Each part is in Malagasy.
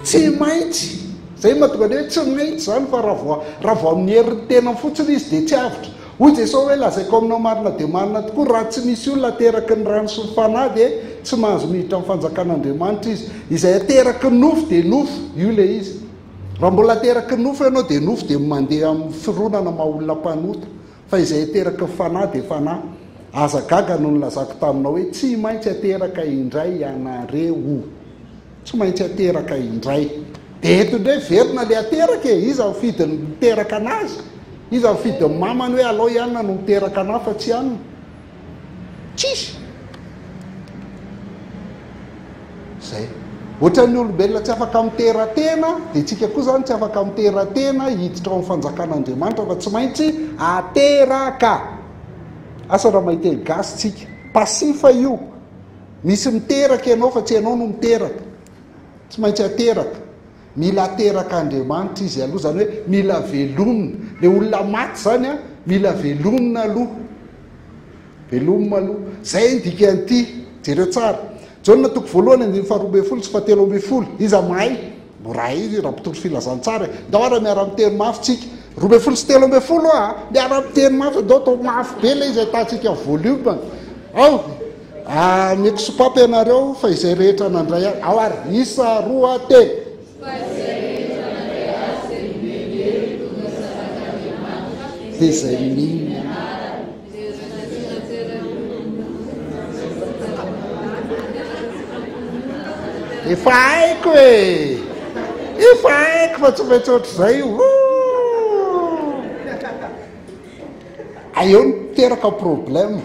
Tsy maintsy. Izay no mahatonga ny hoe tsy maintsy izany fa raha vao raha vao amin'ny herin'ny tenany fotsiny izy dia tsy avotra. Hoy Jesosy hoe, Lazaiko aminao marina dia marina tokoa, raha tsy misy olona ateraky ny rano sy ny Fanahy dia tsy mahazo miditra amin'ny fanjakan'Andriamanitra izy. Izay ateraky ny nofo dia nofo. Io ilay izy. Raha mbola ateraky ny nofo ianao dia nofo dia mandeha amin'ny fironana maha olona mpanota. Fa izay ateraky ny Fanahy dia fanahy. Aza gaga no nilazako taminao hoe, Tsy maintsy ateraka indray ianareo. Tsy maintsy ateraka indray. Dia eto indray verina ilay ateraka e! Iza mifidy ny miteraka anazy? Iza mifidy ny mamany hoe alao i anona no miteraka anah fa tsy anona? Tsisy! Zay. Ohatran'ny olombelona tsy afaka mitera-tena, dia tsika koa izany tsy afaka mitera-tena hiditra ao amin'ny fanjakan'Andriamanitra fa tsy maintsy ateraka. Asa raha mahay teny gasy tsika. Passif io. Misy miteraka ianao fa tsy ianao no miteraka. Tsy maintsy ateraka. Mila aterak'Andriamanitra izy aloha, izany hoe mila velomina. Ilay olona maty izany an, mila velomina aloha. Velomina aloha. Izay ny dikan'ity. Jereo tsara. Jaona toko voalohany andininy faharoa ambin'ny folo sy fahatelo ambin'ny folo. Iza mahay? Mora hay izy raha mpitory filazantsara e. Ndao ary miara-miteny mafy tsika. 12 sy 13 a! Miara-miteny mafy, ndao atao mafy be ilay izy ahitantsika volume. Ao! Ameko sopapa ianareo fa izay rehetra nandray ahy. Ao ary, isa, roa, telo. Fa izay rehetra nandray azy dia nomeny hery ho tonga zanak'Andriamanitra, Dia izay mino ny anarany. Efa haiko e! Efa haiko fa tsy maintsy ohatr'izay io. Eo no miteraka problème.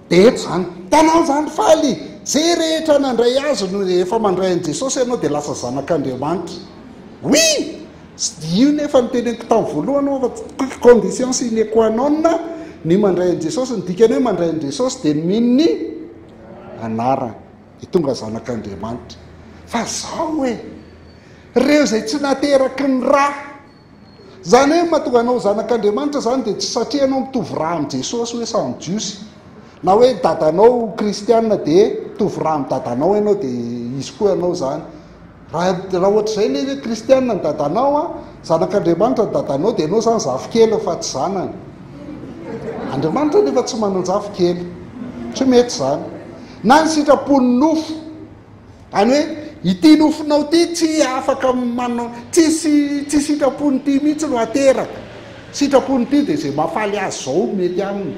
Dia eto izany, hitanao izany faly, izay rehetra nandray azy no efa mandray an'i Jesosy ianao dia lasa zanak'Andriamanitra. Oui! Io nefa no teneniko tamin'ny voalohany hoa fa condition sine qua non ny mandray an'i Jesosy, ny dikany hoe mandray an'i Jesosy dia ny mino ny anarany, dia tonga zanak'Andriamanitra. Fa zao e, ireo izay tsy nateraky ny ra, izany hoe mahatonga anao ho zanak'Andriamanitra izany dia tsy satria ianao mitovy ra amin'i Jesosy hoe samy jiosy, na hoe dadanao kristiana dia mitovy ra amin'ny dadanao ianao dia izy koa ianao izany. Raha raha ohatr'izay ilay hoe kristiana ny dadanao an, zanak'Andriamanitra ny dadanao dia ianao izany zafikeliny fa tsy zanany. Andriamanitra anefa tsy manan-jafikely. Tsy mety izany. Na ny sitrapon'ny nofo. Any hoe ity nofonao ity tsy afaka manao tsisy tsy sitrapon'ity mihitsy no ateraka. Sitrapon'ity dia izay mahafaly azy izao mety aminy.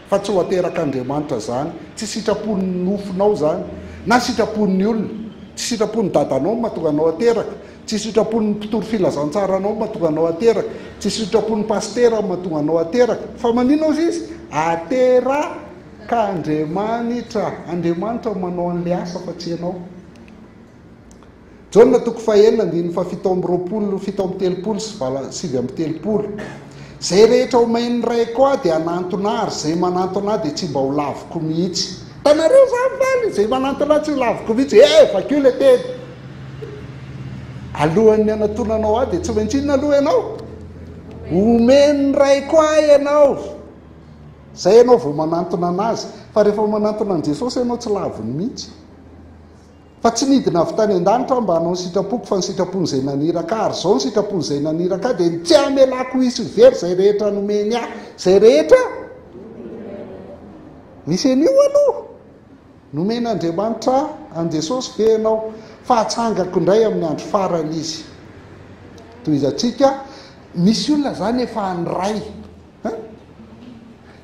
Fa tsy ho aterak'Andriamanitra zany. Tsy sitrapon'ny nofonao zany. Na sitrapon'ny olona. Tsy sitrapon'ny dadanao no mahatonga anao ateraka. Tsy sitrapon'ny mpitory filazantsara anao no mahatonga anao ateraka. Tsy sitrapon'ny pasitera no mahatonga anao ateraka. Fa maninona ozy izy? Aterak'Andriamanitra. Andriamanitra no manao an'ilay asa fa tsy ianao. Jaona toko fahenina andininy fahafito amby roapolo, 37 sy valo, 39. Izay rehetra omen'ny Raiko Ahy dia hanantona Ahy, ary izay manantona Ahy dia tsy mba ho laviko mihitsy. Hitanareo izany va le? Izay manantona Ahy tsy ho laviko mihitsy. Eh, vakio ilay teny. Alohan'ny hanatonanao Ahy dia tsy maintsy inona aloha ianao? Omen'ny Raiko Ahy ianao. Izay ianao vao manantona an'Azy. Fa rehefa manantona an'i Jesosy ianao tsy laviny mihitsy. Fa tsy nidina avy tany an-danitra aho mba hanao ny sitrapoko, fa ny sitrapon'izay naniraka ahy. Ary izao ny sitrapon'izay naniraka ahy, dia ny tsy hamelako hisy ho very izay rehetra nomeny ahy. Izay rehetra misy an'io aloha. Nomen'Andriamanitra an'i Jesosy ve ianao? Fa hatsangako indray amin'ny andro farany izy. Tohizantsika, misy olona izany efa handray.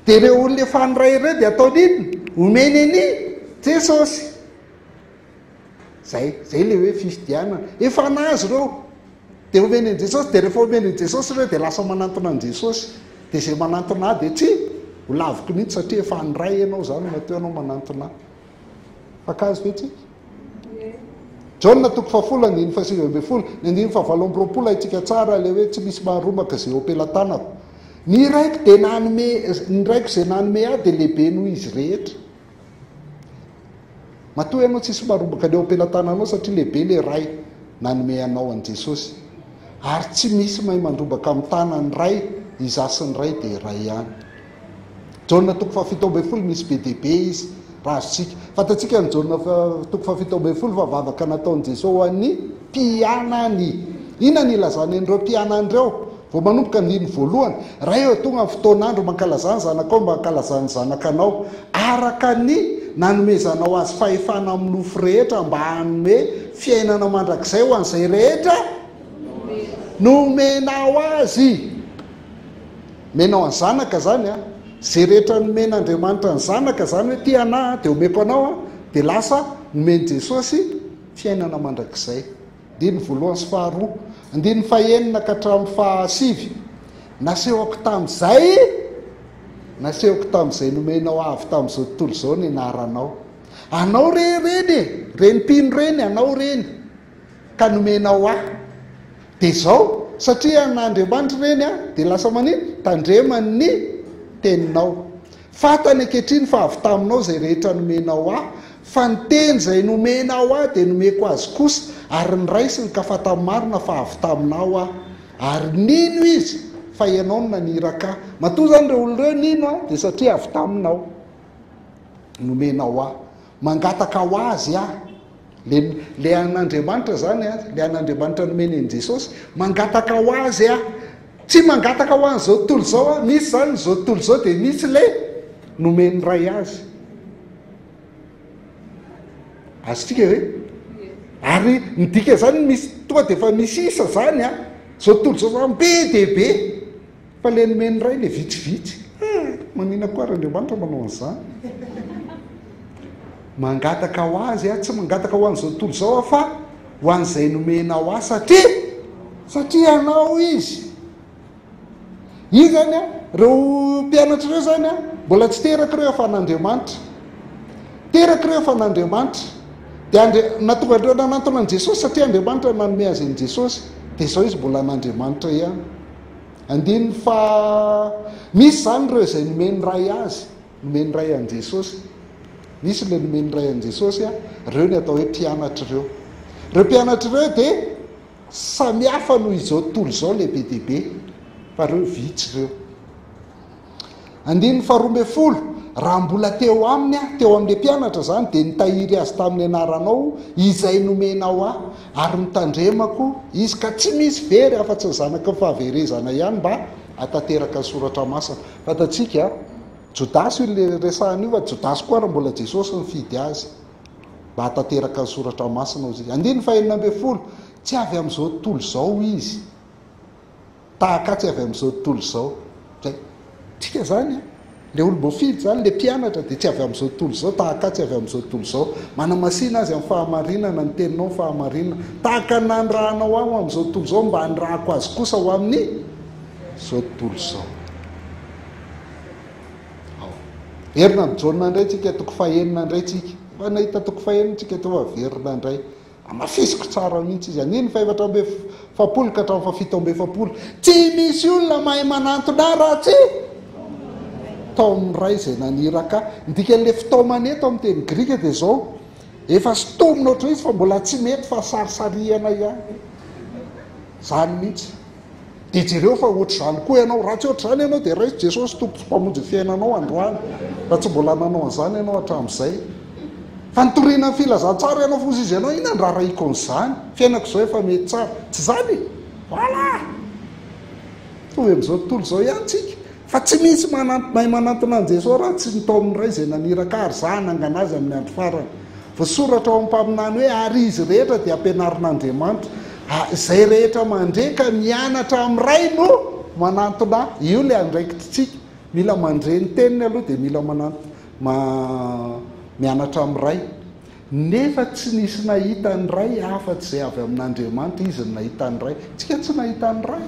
Dia ireo olona efa handray ireo dia ataony inona? Omeny an'i Jesosy. Zay, zay le hoe fifidianana. Efa anazy ireo. Dia omeny an'i Jesosy, dia rehefa omeny an'i Jesosy ireo dia lasa manantona an'i Jesosy. Dia izay manantona ahy dia tsy ho laviko mihitsy satria efa an'ny Ray ianao izany matoa ianao manantona ahy. Fankazo ve tsika? Jaona toko fahafolo andininy faha-19, ny andininy faha-28 haintsika tsara ilay hoe tsy misy maharombaka izay eo am-pelatanako. Ny Raiko dia nanome, ny Raiko izay nanome ahy dia lehibe noho izy rehetra. Matoa ianao tsisy marombaka ny eo am-pelatananao satria lehibe ilay Ray nanome anao an'i Jesosy. Ary tsy misy mahay mandrombaka amin'ny tanan'ny Ray, izaho sy ny Ray dia iray ihany. Jaona toko faha-17 misy be dia be izy raha azontsika. Fantatsika ny Jaona toko faha-17 fa vavaka nataon'i Jesosy ho an'ny. Mpianany. Inona no ilazany an'ireo mpianany ireo? Vao manomboka andininy voalohany, Ray ô, tonga ny fotoan'andro mankalazà ny Zanakao mba hankalazan'ny Zanakanao, araka ny nanomezanao Azy fahefana amin'ny nofo rehetra mba hanome fiainana mandrakizay ho an'izay rehetra nomenao Azy. Omenao an'ny Zanaka izany an. Izay rehetra nomen'Andriamanitra ny Zanaka izany hoe tia anà dia omeko anao an, dia lasa nomen'i Jesosy fiainana mandrakizay. Andininy voalohany sy faharoa. Andininy fahenina ka hatramin'ny fahasivy. Nasehoko tamin'izay, nasehoko tamin'izay nomenao avy tamin'izao tontolo izao ny anaranao. Anao re ireny e! Ireny mpino ireny, anao ireny. Ka nomenao ahy. Dia izao, satria an'Andriamanitra ireny an, dia lasa manino? Tandremany ny teninao. Fantany ankehitriny fa avy taminao izay rehetra nomenao ahy, fa ny teny izay nomenao ahy dia nomeko azy kosa, ary noraisiny ka fantany marina fa avy taminao aho. Ary nino izy fa ianao no naniraka ahy. Matoa izany ireo olona ireo nino aho dia satria avy taminao. Nomenao ahy. Mangataka ho azy aho. Le, le an'Andriamanitra izany an, le an'Andriamanitra nomeny an'i Jesosy, mangataka ho azy aho. Tsy mangataka ho an'izao tontolo izao aho, misy izany izao tontolo izao dia misy le nomen'ny Ray azy. Azontsika ve? Ary ny dika izany misy tonga dia efa misy isa izany an, izao tontolo izao izany be dia be. Fa le nomen'ny Ray le vitsivitsy. Eh, manina koa ary Andriamanitra manao an'izany. Mangataka ho azy aho, tsy mangataka ho an'izao tontolo izao aho fa ho an'izay nomenao ahy satria satria anao izy. Io zany an, ireo mpianatra ireo zany an, mbola tsy teraka ireo fa an'Andriamanitra. Teraka ireo fa an'Andriamanitra. Dia Andre, nahatonga an'ireo nanantona an'i Jesosy satria Andriamanitra nanome azy an'i Jesosy. Dia izao izy mbola an'Andriamanitra ihany. Andininy faha Misy izany ireo izay nomen'ny Ray azy, nomen'ny Ray an'i Jesosy. Misy ilay nomen'ny Ray an'i Jesosy, ireo ny atao hoe mpianatra ireo. Ireo mpianatra ireo dia samihafa noho izao tontolo izao lehibe dia be, fa ireo vitsy ireo. Andininy faharoa 12, Raha mbola teo aminy aho, teo amin'ilay mpianatra izany, dia nitahiry azy tamin'ny anaranao izay nomenao ahy, ary notandremako izy, ka tsy misy very afa-tsy ny zanaky ny fahaverezana ihany mba hahatanteraka ny soratra masina. Fantatsika, Jodasy io ilay resahana io, fa Jodasy koa ary mbola Jesosy nifidy azy mba hahatanteraka ny soratra masina, hozy izy. Andininy fahenina 16, Tsy avy amin'izao tontolo izao izy. Tahaka ahy tsy avy amin'izao tontolo izao. Zay. Tsika zany an. Le olom-boafidy zany, le mpianatra dia tsy avy amin'izao tontolo izao, tahaka ahy tsy avy amin'izao tontolo izao. Manamasina azy amin'ny fahamarinana, ny teninao ny fahamarinana. Tahaka ny nanirahanao ahy ho amin'izao tontolo izao, mba hanirahako azy kosa ho amin'ny izao tontolo izao. Ao. Verina amin'i Jaona indray tsika, toko fahenina indray tsika. Efa nahita toko fahenina tsika teo, averina indray. Hamafisiko tsara mihitsy izy. Andininy fahefatra amby efapolo ka hatramin'ny fahafito amby efapolo. Tsy misy olona mahay manantona ahy raha tsy taomin'ny Ray izay naniraka ahy. Ny dikan'ilay fitaomana eto amin'ny teny grika dia izao, efa sintomina ohatran'izay izy fa mbola tsy mety fa sarisarihana ihany. Izany mihitsy. Dia jereo fa ohatr'izany koa ianao. Raha tsy ohatr'izany ianao dia raiso Jesosy Tompo sy Mpamonjy ny fiainanao androany. Raha tsy mbola nanao an'izany ianao hatramin'izay. Fa nitoriana ny filazantsara ianao foza izy ianao, inona no raharahiako an'izany? Fiainako izao efa mety tsara. Tsy izany e! Voilà! Mitovy amin'izao tontolo izao ihany tsika. Fa tsy misy mahay manantona an'i Jesosy raha tsy ny tao amin'ny Ray izay naniraka ahy ary izaho hanangana azy amin'ny andro farany. Voasoratra ao amin'ny mpaminany hoe, Ary izy rehetra dia ampianarin'Andriamanitra. Izay rehetra mandre ka mianatra amin'ny Ray no manantona ahy. Io ilay andraikitritsika. Mila mandre ny teniny aloha dia mila mianatra amin'ny Ray. Nefa tsy nisy nahita ny Ray afa-tsy izay avy amin'Andriamanitra, Izy no nahita ny Ray. Tsika tsy nahita ny Ray.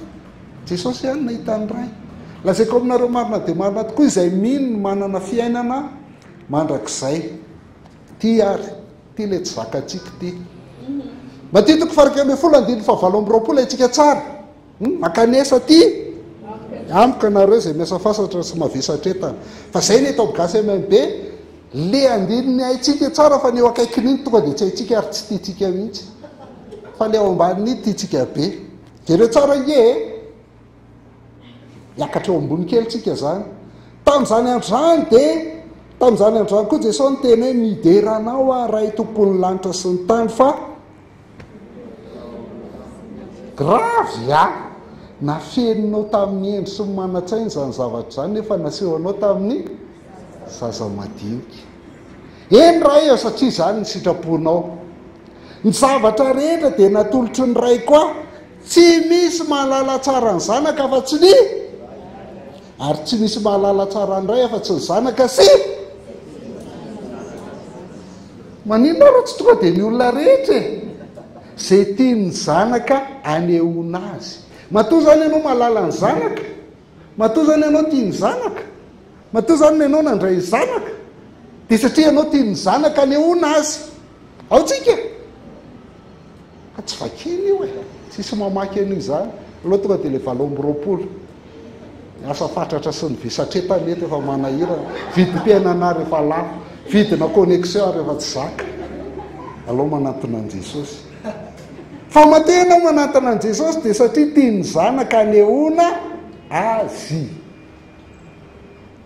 Jesosy ihany nahita ny Ray. Lazaiko aminareo marina dia marina tokoa, izay mino no manana fiainana mandrakizay. Ity ary, ity ilay tsy zakantsika ity. Matio toko faha 11 andininy faha 28 haintsika tsara. Mankanesa aty amiko ianareo izay miasa fasatra sy mavesatra entana. Fa izay ny eto amin'ny Gasy MMB, le andininy haintsika tsara fa ny eo akaikin'iny tonga dia tsy haintsika ary tsy tiantsika mihitsy. Fa le ao ambanin'iny tiantsika be. Jereo tsara ange e! Hiakatra eo ambony kely tsika izany. Tamin'izany andro izany dia tamin'izany andro izany koa Jesosy niteny hoe midera anao aho Ray tompon'ny lanitra sy ny tany fa. Grave a! Nafeninao tamin'ny hendry sy ny manan-tsaina izany zavatra izany nefa nasehonao tamin'ny zaza madinika. Eny Ray ô, satria izany ny sitraponao. Ny zavatra rehetra dia natolotry ny Raiko ahy. Tsy misy mahalala tsara ny Zanaka afa-tsy ny Ary tsy misy mahalala tsara ny Ray afa-tsy ny Zanaka sy Maninona raha tsy tonga dia ny olona rehetra e? Izay tian'ny Zanaka anehoana azy. Matoa izany ianao mahalala ny Zanaka, matoa izany ianao tia ny Zanaka, matoa izany ianao nandray ny Zanaka, dia satria ianao tian'ny Zanaka anehoana azy. Ao tsika? Fa tsy vakiana io e! Tsisy mamaky an'io izany. Aleo tonga dia ilay 28. Ny asa fatratra sy ny vesatretana eto efa manahirana. Vidim-piainana ary efa lafo. Vidina connexion ary efa tsy zaka. Aleo manantona an'i Jesosy. Fa matoa ianao manantona an'i Jesosy dia satria tian'ny zanaka anehoana azy.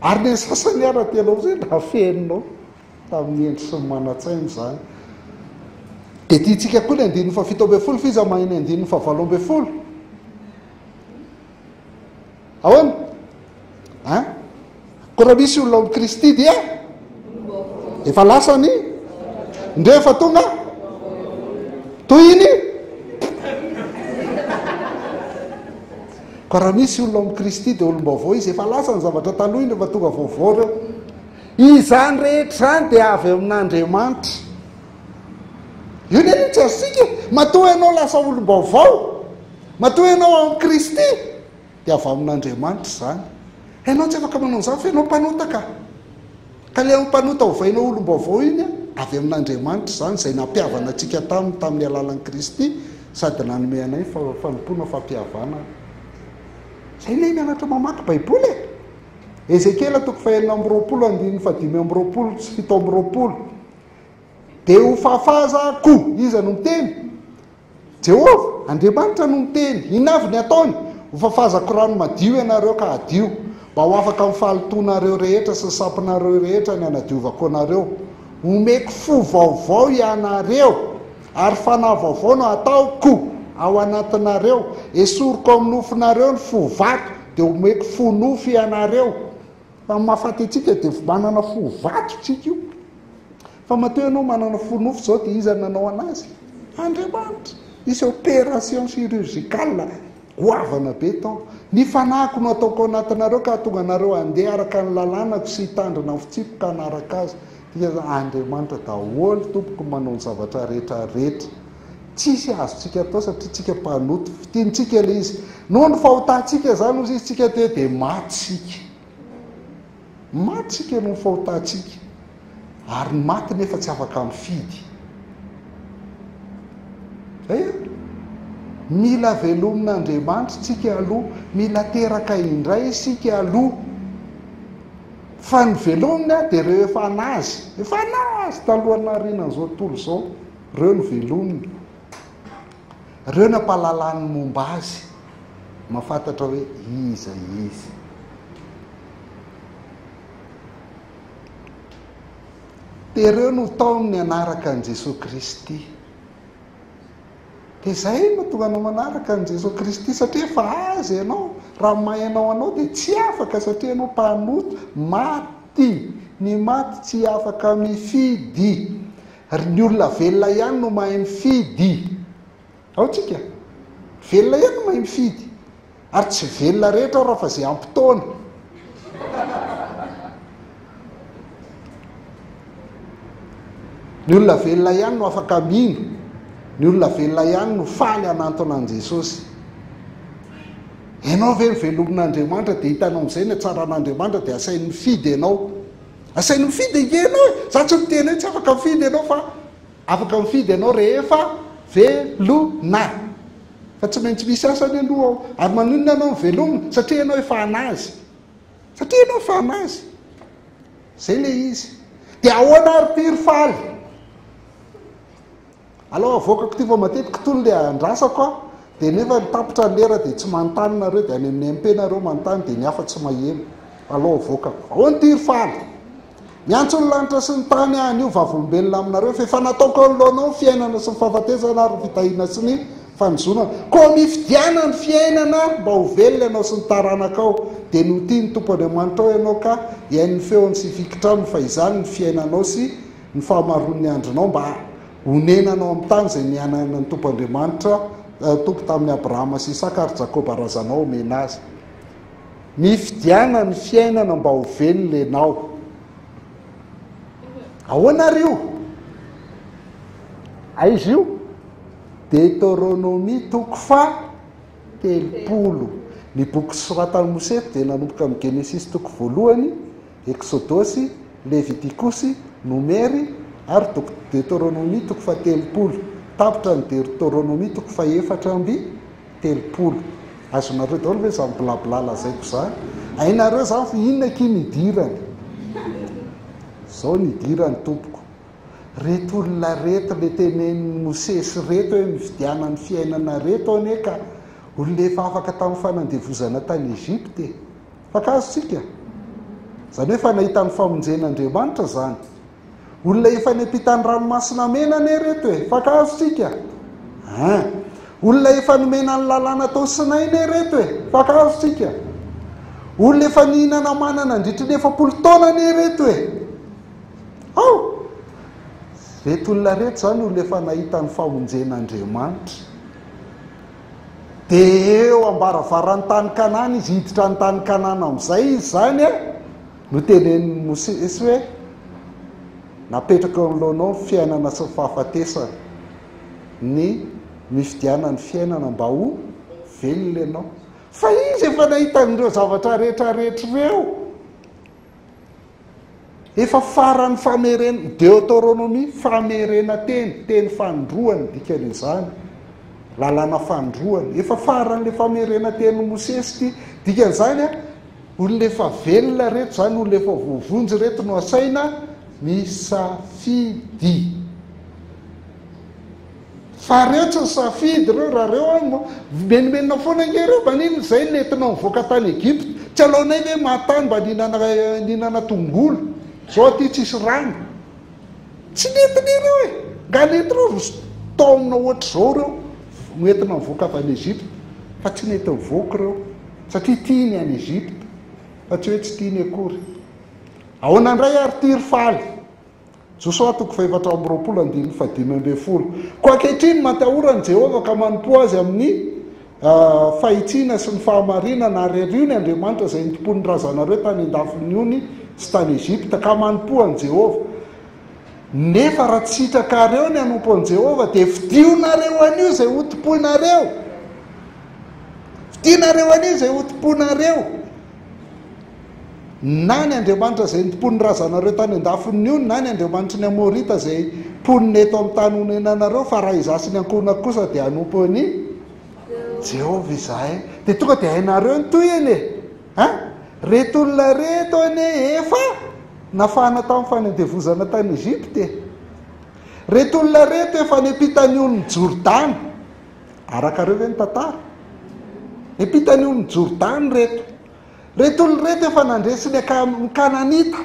Ary ny sasany ara tena hoe nafeninao. Tamin'ny hendry sy ny manan-tsaina izany. Dia tiantsika koa ny andininy faha-17 f'iza mahay ny andininy faha-18? Ahoana? An? Koa raha misy olona ao amin'i Kristy dia efa lasa ny indreo efa tonga tohiny. Koa raha misy olona ao amin'i Kristy dia olom-baovao izy, efa lasa ny zavatra taloha iny efa tonga vaovao ireo. Izany rehetra izany dia avy amin'Andriamanitra. Io anie no tsy azontsika e! Matoa ianao lasa olom-baovao, matoa ianao ao amin'i Kristy, dia avy amin'Andriamanitra izany. Ianao tsy afaka manao an'izany fa ianao mpanota ka. Ka ilay mpanota ovainao olom-baovao iny, avy amin'Andriamanitra izany, izay nampihavana antsika taminy tamin'ny alalan'i Kristy, sady nanome anay ny fanompoana fampihavanana. Izay ilay mianatra mamaky Baiboly e! Ezekiela toko fahenina amby roapolo andininy fahadimy amby roapolo sy 27. Dia ho fafazako. Iza no miteny? Jehovah, Andriamanitra no miteny. Inona avy ny ataony? Ho fafazako rano madio ianareo ka hadio, mba ho afaka amin'ny fahalotoanareo rehetra sy ny sampinareo rehetra ny hanadiovako anareo. Homeko fo vaovao ianareo, ary fanahy vaovao no hataoko ao anatinareo. Esoriko amin'ny nofonareo ny fo vato, dia omeko fo nofo ianareo. Fa ny mahafaty antsika dia manana fo vato tsika io. Fa matoa ianao manana fo nofo izao dia iza no nanao anazy? Andriamanitra. Nisy opération chirurgicale goavana be tao. Ny fanahiko no ataoko ao anatinareo ka hahatonga anareo handeha araka ny lalànako sy hitandrina ny fitsipiko hanaraka azy. Dia Andriamanitra daholo tompoko manao ny zavatra rehetra rehetra. Tsisy azontsika atao satria tsika mpanota. Fitiantsika ilay izy. Noho ny fahotantsika izany hozy izy tsika teo dia maty isika. Maty isika noho ny fahotantsika. Ary ny maty nefa tsy afaka mifidy. Zay a. Mila velomin'Andriamanitra tsika aloha. Mila teraka indray isika aloha. Fa ny velominy dia ireo efa an'azy. Efa an'azy talohan'ny nahariana an'izao tontolo izao. Ireo no velominy. Ireo no ampahalalany ny momba azy. Mahafantatra hoe iza izy. Dia ireo no taominy hanaraka an'i Jesoa Kristy. Dia izay no mahatonga anao manaraka an'i Jesoa Kristy satria efa Azy ianao. Raha ny maha ianao anao dia tsy afaka satria ianao mpanota, maty. Ny maty tsy afaka mifidy. Ry ny olona velona ihany no mahay mifidy. Ao tsika? Velona ihany no mahay mifidy. Ary tsy velona rehetra aho raha fa izay ampy taona. Ny olona velona ihany no afaka mino. Ny olona velona ihany no faly hanantona an'i Jesosy. Ianao ve novelomin'Andriamanitra dia hitanao amin'izay ny hatsaran'Andriamanitra dia asainy mifidy ianao. Asainy mifidy ange ianao e! Za tsy miteny hoe tsy afaka mifidy ianao fa afaka mifidy ianao rehefa velona. Fa tsy maintsy misy asany aloha ao. Ary maninona ianao no velomina? Satria ianao efa an'azy. Satria ianao efa an'azy. Zay le izy. Dia ahoana ary ity ry Faly? Alao avoakako ity fa matetika itony le andrasako a, dia nefa ny tapitra ny lera dia tsy manontany nareo dia any amin'ny MP nareo manontany dia ny hafa tsy maheno. Alao avoakako. Ahoana ity ry Faly? Miantso ny lanitra sy ny tany aho anio vavolombelona aminareo fa efa nataoko anoloanao ny fiainana sy ny fahafatesana ary ny fitahiana sy ny. Fanozonana. Koa mifidiana ny fiainana mba ho velona ianao sy ny taranakao, dia ny ho tia ny Tompo Andriamanitrao ianao ka hihaino ny feony sy hifikitra aminy, fa izany ny fiainanao sy ny fahamaroan'ny andronao mba honenanao amin'ny tany izay niananan'ny Tompo Andriamanitra Tompo tamin'i Abrahama sy Isaka ary Jakoba razanao homena azy. Mifidiana ny fiainana mba ho velona ianao. Ahoana ary io? Aiza io? Deteronomia toko faha 30. Ny boky soratan'i Mosesy dia nanomboka amin'ny Genesisy toko voalohany, Eksodosy, Levitikosy, Nomery, ary toko Deteronomia toko faha 30. Tapitra ny Deteronomia toko faha 34. Azonareo daholo ve izany blabla lazaiko izany? Hainareo izany fa inona akia ny idirany? Izao ny idirany tompoko. Reto olona reto le tenenin'i Mosesy reto hoe mividiana ny fiainana reto anie ka olona efa afaka tamin'ny fanandevozana tany Egypte e. Fankahazo tsika? Izany hoe efa nahita ny famonjen'Andriamanitra izany. Olona efa niampita ny ranomasina mena anie reto e. Fankahazo tsika? Hein. Olona efa nomena ny lalàna tao Sinay anie reto e. Fankahazo tsika? Olona efa nihinana mana nandritry ny 40 taona anie reto e. Ao! Reto olona reto izany olona efa nahita ny famonjen'Andriamanitra. Dia eo ambaravaran'ny tany Kanana izy, hiditra ny tany Kanana amin'izay izy izany a, no tenenin'i Mosesy hoe, napetraka eo anoloanao ny fiainana sy ny fahafatesana, ny mifidiana ny fiainana mba ho velona ianao. Fa izy efa nahita an'ireo zavatra rehetra rehetra ireo. Efa faran'ny famerena, Deoteronomia, famerena teny, teny fanindroany dikan'izany, lalàna fanindroany. Efa faran'ilay famerena tenin'i Mosesy ity. Dikan'izany, olona efa velona ireto izany, olona efa voavonjy ireto no asaina misafidy. Fa reo tsy nisafidy reo, raha reo an, mimenomenona foana ange reo, maninona izay nentinao nivoaka tany Egypte, tsy aleonay ve maty tany mba nihinana nihinana tongolo, zao aty tsisy rano, tsy nentinay reo e, nga nentinao ry taomina ohatr'izao reo noentina nivoaka avy any Egypte, fa tsy nety nivoaka reo, satria tiany any Egypte, fa tsy hoe tsy tiany akory. Ahoana indray ary ty ry Faly? Josoa toko fahefatra amby roapolo andininy fahadimy ambin'ny folo. Koa ankehitriny matahora an'i Jehovah ka manompoa azy amin'ny fahitsiana sy ny fahamarinana, ary ario ny Andriamanitra izay nitompoan'ny razanareo tany an-dafin'ny ony sy tany Egypta, ka manompoa an'i Jehovah. Nefa raha tsy sitrakareo ny hanompo an'i Jehovah, dia fidionareo anio izay hotompoinareo. Fidionareo anio izay hotompoinareo. Na ny Andriamanitra izay nitompoan'ny razanareo tany an-dafin'ny ony, na ny andriamanitry ny Amorita izay mponina eto amin'ny tany onenanareo, fa raha izaho sy ny ankohonako kosa dia hanompo an'i Jehovah izahay. Dia tonga dia hainareo ny tohiny e! An? Reto olona reto anie efa nafahana tamin'ny fanandevozana tany Egypta e! Reto olona reto efa niampita ny onin'i Jordana. Arakareo ve ny tantara? Niampita ny onin'i Jordana reto. Reto olona ireto efa nandresy ny ny Kananita.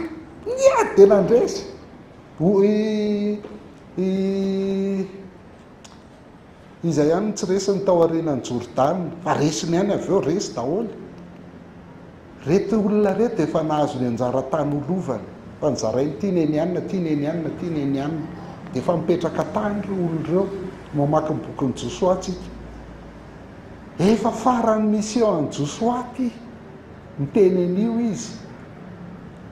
Niady dia nandresy. O, i, i, iza ihany no tsy resiny tao aorianan'i Jordana? Fa resiny ihany avy eo, resy daholo. Reto olona reto efa nahazo ny anjara tany ho lovany. Fa nozarainy ity neny anona, ity neny anona, ity neny anona. Dia efa mipetraka tany ireo olona ireo. Mamaky ny bokin'i Josoa tsika. Efa faran'ny mission an'i Josoa ty, miteny an'io izy.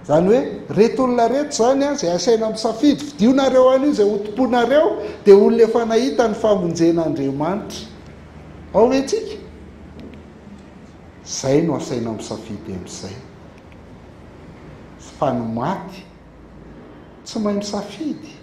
Izany hoe, reto olona reto izany an, izay asaina misafidy, fidio nareo an'io izay ho tompoinareo, dia olona efa nahita ny famonjen'Andriamanitra. Ao ve tsika? Izay no asaina misafidy amin'izay. Fa ny maty, tsy mahay misafidy.